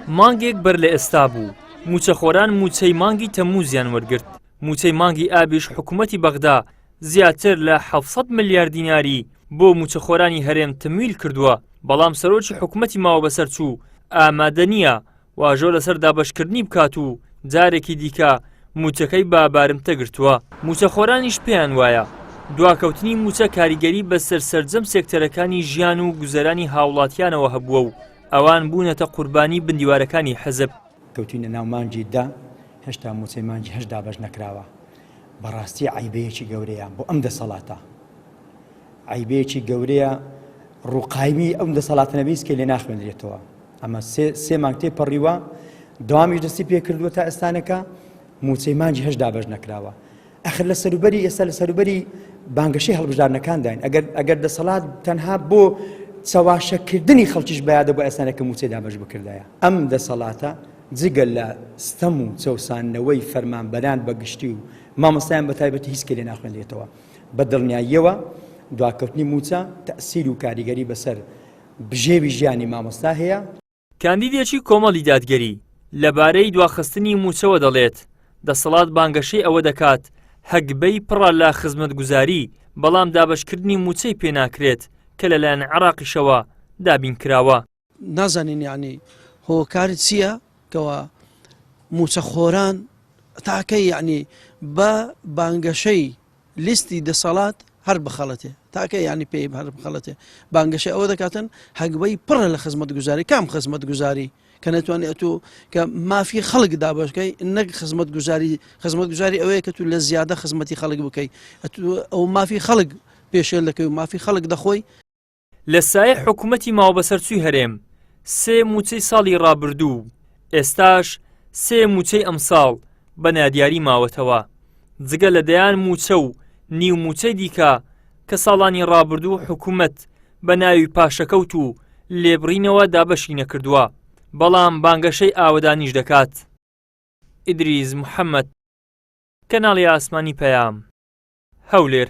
مانگێک بەر لە ئێستا بوو، مووچەخۆران مووچەی مانگی تەممووزیان وەرگرت، مووچەی مانگی ئابیش حکوومەتی بەغدا زیاتر لە 700 ملیار دیناری بۆ مووچەخۆرانی هەرێم تەمویل کردووە، بەڵام سەرۆکی حکوومەتی ماوەبەسەرچوو ئامادە نییە واژۆ لەسەر دابەشکردنی بکات و جارێکی دیکە مووچەکەی بە بارمتە گرتووە. مووچەخۆرانیش پێیان وایە، دواکەوتنی مووچە کاریگەری بەسەر سەرجەم سێکتەرەکانی ژیان و گوزەرانی هاوڵاتیانەوە هەبووە و ئەوان بوونەتە قوربانی بندیوارەکانی حزب. کەوتوینە ناو مانگی دە، هێشتا مووچەی مانگی هەشت دابەش نەکراوە، بەڕاستی عەیبەیەکی گەورەیە بۆ ئەم دەسەڵاتە، عەیبەیەکی گەورەیە ڕووقایمی ئەم دەسەڵاتە نەبێ هیچ کەی لێ ناخوێندرێتەوە. ئەمە سێ سێ مانگ تێپەڕیوە دەوامیش دەستی پێکردووە تا ئێستانەکە موچەی مانگی هەش دابەش نەکراوە ئەخر لە سەروبەری ئێستا لە سەروبەری بانگەشەی هەڵبژاردنەکانداین ئەگەر ئەگەر دەسەڵات تەنها بۆ چەواشەکردنی خەڵکیش بەیادە بۆ ئێستانەکە موچەی دابەش بکردایە ئەم دەسەڵاتە جگە لە ستەم و چەوساندنەوەی فەرمانبەران بە گشتی و مامۆستایان بە تایبەتی هیچ کەی لێ ناخوێندرێتەوە بە دڵنیاییەوە دواکەوتنی موچە تەسیر و کاریگەری بەسەر بژێوی ژیانی مامۆستا هەیە. کاندیدێکی کۆمەڵی دادگەری لەبارەی دواخستنی مووچەوە دەڵێت، دەسەڵات بانگەشەی ئەوە دەکات هەگبەی پڕە لە خزمەتگوزاری، بەڵام دابەشکردنی مووچەی پێناکرێت کە لەلایەن عێراقیشەوە دابینکراوە. نازانین یانی هۆکار چییە کەوا مووچەخۆران تاکەی یانی بە بانگەشەی لیستی دەسەڵات هەر بخەڵەتێ تاکە ینی پێی هەر بخەڵەتێ بانگەشەی ئەوە دەکاتن هەگبەی پڕە لە خزمەت گوزاری کام خزمەت گوزاری کە نەتوانێت ئەتۆ کە مافی خەڵک دابشکەی نەک خزمەت گوزاری خزمەت گوزاری ئەوەیە کە تو لە زیادە خزمەتی خەڵک بکەیت ئەو مافی خەڵک پێشێل دەکەی و مافی خەڵک دەخۆی لە سایەی حکومەتی ماوەبەسەرچووی هەرێم سێ مووچەی ساڵی ڕابردوو و ئێستاش سێ مووچەی ئەمساڵ بە نادیاری ماوەتەوە، جگە لە دەیان مووچە و نیو مووچەی دیکە کە ساڵانی ڕابردوو حکومەت بە ناوی پاشەکەوت و لێبڕینەوە دابەشی نەکردووە، بەڵام بانگەشەی ئاوەدانیش دەکات. ئیدریس محەمەد، کەناڵی ئاسمانی پەیام، هەولێر.